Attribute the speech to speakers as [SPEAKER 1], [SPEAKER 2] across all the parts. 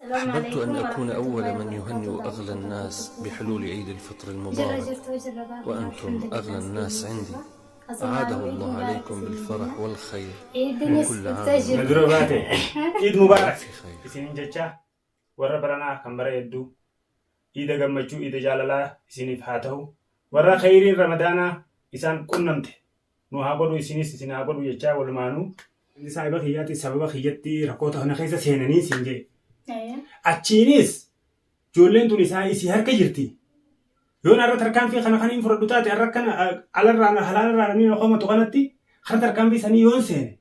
[SPEAKER 1] السلام
[SPEAKER 2] أحببت
[SPEAKER 1] عليكم
[SPEAKER 2] أن أكون
[SPEAKER 1] ورحمة
[SPEAKER 2] أول
[SPEAKER 1] الله
[SPEAKER 2] من يهنئ
[SPEAKER 1] وبركاته.
[SPEAKER 2] أغلى الناس بحلول عيد الفطر
[SPEAKER 1] Jirra
[SPEAKER 2] المبارك
[SPEAKER 1] jirtu jirra baafna
[SPEAKER 2] وأنتم
[SPEAKER 1] alhamdulillah
[SPEAKER 2] أغلى الناس عندي.
[SPEAKER 1] Asumaanuu
[SPEAKER 2] أعاده
[SPEAKER 1] Eid
[SPEAKER 2] الله
[SPEAKER 1] Mubarak
[SPEAKER 2] عليكم
[SPEAKER 1] isiniin
[SPEAKER 2] بالفرح
[SPEAKER 1] jenna.
[SPEAKER 2] والخير
[SPEAKER 1] Eidnis
[SPEAKER 2] وكل
[SPEAKER 1] dhuftee
[SPEAKER 2] عام
[SPEAKER 1] jirti.
[SPEAKER 3] Na dura baate. Iid Mubaarak
[SPEAKER 2] بألف خير.
[SPEAKER 3] isiniin jecha warra baranaa kan bara hedduu iida gammachuu iida jaalalaa isiniif haa ta'u warra khayriin ramadaanaa isaan qunnamte nu haa godhu isinis isin haa godhu jechaa walumaanuu inni saahiba kiyyaatti sababa kiyyatti rakkoota kana keessa seenanii siin jedhe. Achiinis ijoolleen tun isaa isii harka jirti. Yoon har'a tarkaanfii kana kan hin fudhadhu taate har'a kana alarraan halaalarraan namni na komatu kanatti har'a tarkaanfii sanii yoon seene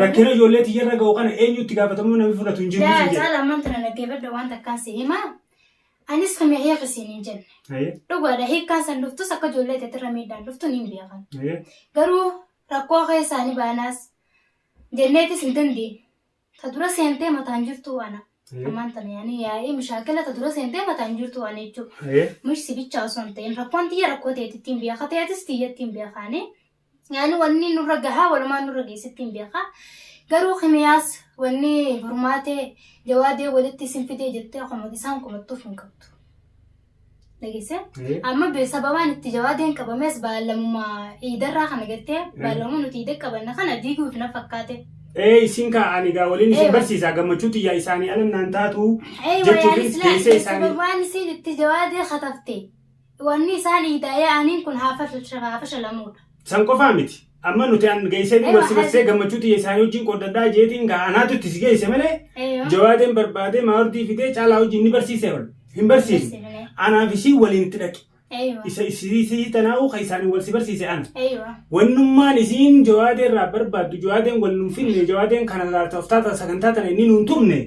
[SPEAKER 3] rakkina ijoollee tiyyarra ga'u kana eenyu itti gaafatamuu namni fudhatu hin jiru
[SPEAKER 1] Yaa
[SPEAKER 3] siin jedhe.
[SPEAKER 1] caala ammaan tana dhaggeeffadha waan takkaan si himaa. Anis kan hiika siin hin jenne. Dhugaadha hiikkaan san dhuftus akka ijoollee teetirra miidhaan dhuftu ni hin beekan. Garuu rakkoo keessaanii baanaas jenneetis hin dandeenye. Ta dura seentee mataan jirtu ana. Ammaan tana yaani yaa'ii mushaakila ta dura seentee mataan jirtu ana jechuudha. Mush si bichaa osoo hin ta'in rakkoon tiyya rakkoo teetitti hin beeka teetis tiyyatti hin beekaani. Yaani wanni nurra gahaa walumaan nurra geessitti hin beeka. Garuu kimiyaas wanni furmaatee jawaadee walitti isin fidee jettee isaan komattuuf hin qabdu. Dhageessee? Amma sababaan itti jawaadeen qabames baalamuma iidarraa kana gartee baalamuma nuti iida qabanna kana diiguuf na fakkaate.
[SPEAKER 3] Ee isin kaa ani gaa waliin isin
[SPEAKER 1] Eewa.
[SPEAKER 3] barsiisaa gammachuu tiyya isaanii ala naan taatu
[SPEAKER 1] Eewa
[SPEAKER 3] jechuufis
[SPEAKER 1] yaani silaa
[SPEAKER 3] geessee isaanii.
[SPEAKER 1] sababaan isin itti jawaadee katafte wanni isaan iidaa yaa'aniin kun haa fashalamuudha.
[SPEAKER 3] San qofaa miti. Amma nuti an geessee
[SPEAKER 1] Eewa,
[SPEAKER 3] wal si barsee gammachuu tiyya isaanii wajjin qoodadhaa jeetiin gaa anaatu itti si geesse malee
[SPEAKER 1] Eewa.
[SPEAKER 3] jawaadeen barbaadee maawardii fidee caalaa wajjin ni barsiise ol. Hin barsiisne. Anaaf isii waliin itti dhaqe.
[SPEAKER 1] Eewa.
[SPEAKER 3] Isa isii tanaa'uu kan isaanii wal si barsiise ana.
[SPEAKER 1] Eewa.
[SPEAKER 3] Wannummaan isiin jawaadee irraa barbaaddu jawaadeen wal nun finne jawaadeen kana laata of sagantaa tana inni nun tumne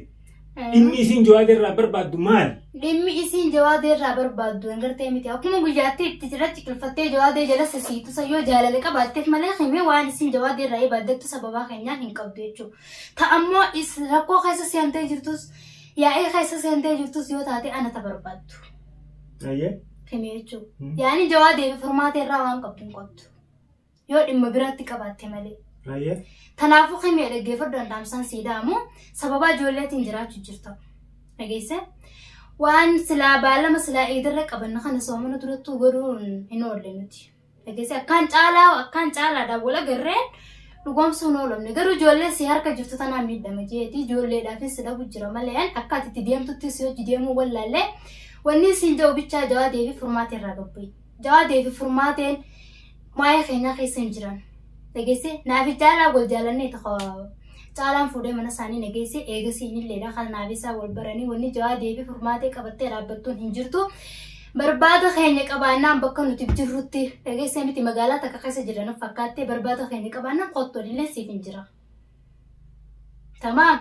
[SPEAKER 3] dhimmi isiin jawaadee irraa barbaaddu maali?
[SPEAKER 1] Dhimmi isiin jawaadee irraa barbaaddu hin gartee miti. Akkuma guyyaatti itti jira ciqilfattee jawaadee jala sasiitu san yoo jaalala qabaatteef malee himee waan isiin jawaadee irraa barbaaddattu sababaa keenyaan hin qabdu jechuudha. Ta ammoo is rakkoo keessa seentee jirtus yaa'ii keessa seentee jirtus yoo taate ana ta barbaaddu.
[SPEAKER 3] Ayyee.
[SPEAKER 1] Himee jechuudha. Yaani jawaadee fi furmaatee irraa waan qabdu hin qabdu. Yoo dhimma biraatti qabaatte malee.
[SPEAKER 3] Ayyee.
[SPEAKER 1] Kanaafuu himee dhaggeeffadhu danda'amsaan sii dhaamu sababaa ijoolleetiin jiraachuu jirta. Dhageesse? Waan silaa baalama silaa iidarra qabanna kana soomana durattuu godhuun hin oolle nuti. Dhageesse? Akkaan caalaa akkaan caalaadhaan wal agarreen dhugoomsuu hin oolamne. Garuu ijoollee si harka jirtu tanaan miidhama jeeti ijoolleedhaafis si dhabu jira malee akka ati itti deemtutti si hojii deemuu wallaallee wanni siin jedhu bichaa jawaadee fi furmaatee irraa gabbu'i. Jawaadee fi furmaateen waa'ee keenyaa keessa hin jiran. Dhageesse? Naafi caalaa wal jaalannee tokko caalaan fuudhee mana isaanii nageesse eegasii inilleedha kan naafi isaa wal baranii wanni jawaadee fi furmaatee qabattee dhaabbattuun hin jirtu. Barbaada keenya qabaannaan bakka nuti jirrutti dhageesse miti magaalaa takka keessa jiran fakkaattee barbaada keenya qabaannaan kottu illee siif hin jira. Tamaam.